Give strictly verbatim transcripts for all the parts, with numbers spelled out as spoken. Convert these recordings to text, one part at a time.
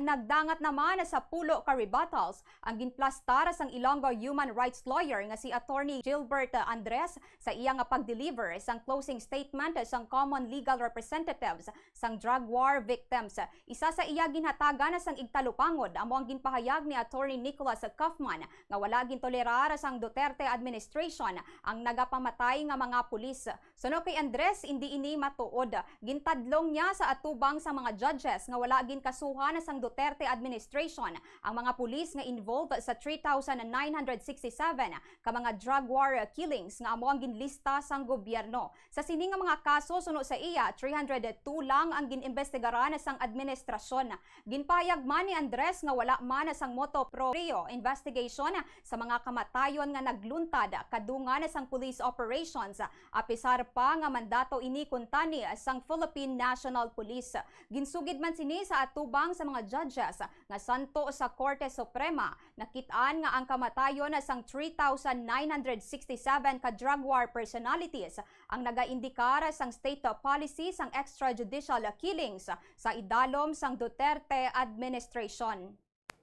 nagdangat naman sa pulo ka rebuttals ang ginplastar sang Ilonggo human rights lawyer nga si Attorney Gilbert Andres sa iya nga pag-deliver sang closing statement sang common legal representatives sang drug war victims. Isa sa iya ginhatagan sang igtalupangod amo ang ginpahayag ni Attorney Nicholas Kaufman nga wala gintolerar sang Duterte administration ang nagapamatay nga mga pulis. Suno kay Andres, indi ini matuod. Gintadlong niya sa atubang sang mga judges nga wala ginkasuhan sang Duterte administration ang mga pulis nga involved sa three thousand nine hundred sixty-seven ka mga drug war killings nga amo ang ginlista sang gobyerno. Sa sini nga mga kaso, suno sa iya, three hundred two lang ang ginimbestigaran sang administrasyon. Ginpahayag man ni Andres nga wala man sang motu proprio investigation sa mga kamatayon nga nagluntad kadungan sang police operations, apisar pa nga mandato ini kuntani sang Philippine National Police. Ginsugid man sini sa atubang sa mga judges nga santo sa Korte Suprema, nakit-an nga ang kamatayon sang three thousand nine hundred sixty-seven ka drug war personalities ang nagaindikar sang state policy sang extrajudicial killings sa idalom sang Duterte administration.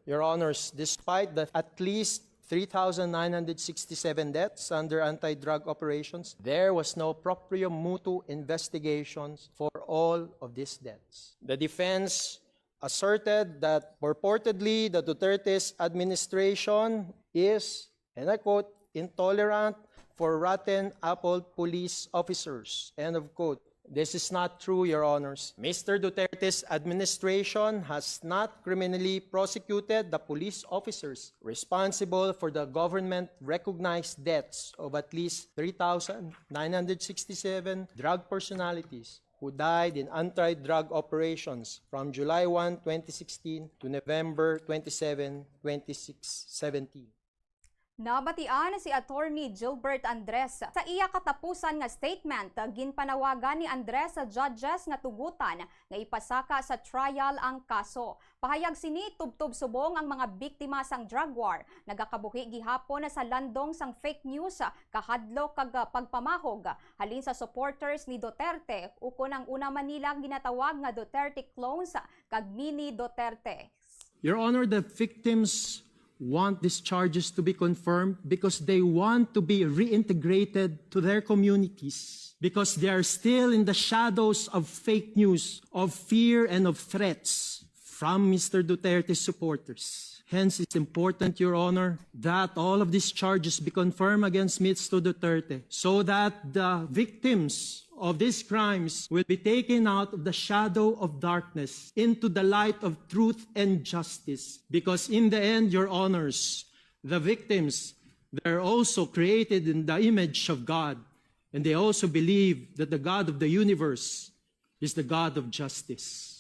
Your Honors, despite the at least three thousand nine hundred sixty-seven deaths under anti-drug operations, there was no proprio mutu investigations for all of these deaths. The defense asserted that purportedly the Duterte's administration is, and I quote, "intolerant for rotten apple police officers," end of quote. This is not true, Your Honors. Mister Duterte's administration has not criminally prosecuted the police officers responsible for the government-recognized deaths of at least three thousand nine hundred sixty-seven drug personalities who died in anti-drug operations from July one, twenty sixteen to November twenty-seven, twenty seventeen. Nabatian si Attorney Gilbert Andres. Sa iya katapusan nga statement, ginpanawagan ni Andres sa judges nga tugutan nga ipasaka sa trial ang kaso. Pahayag sini, tubtob subong ang mga biktima sang drug war nagakabuhi gihapon sa landong sang fake news, kahadlok kag pagpamahog halin sa supporters ni Duterte, ukon ang una man nila ginatawag nga Duterte clones kag mini Duterte. Your Honor, the victims want these charges to be confirmed because they want to be reintegrated to their communities, because they are still in the shadows of fake news, of fear, and of threats from Mister Duterte's supporters. Hence, it's important, Your Honor, that all of these charges be confirmed against Mister Duterte so that the victims of these crimes will be taken out of the shadow of darkness into the light of truth and justice. Because in the end, Your Honors, the victims, they're also created in the image of God, and they also believe that the God of the universe is the God of justice.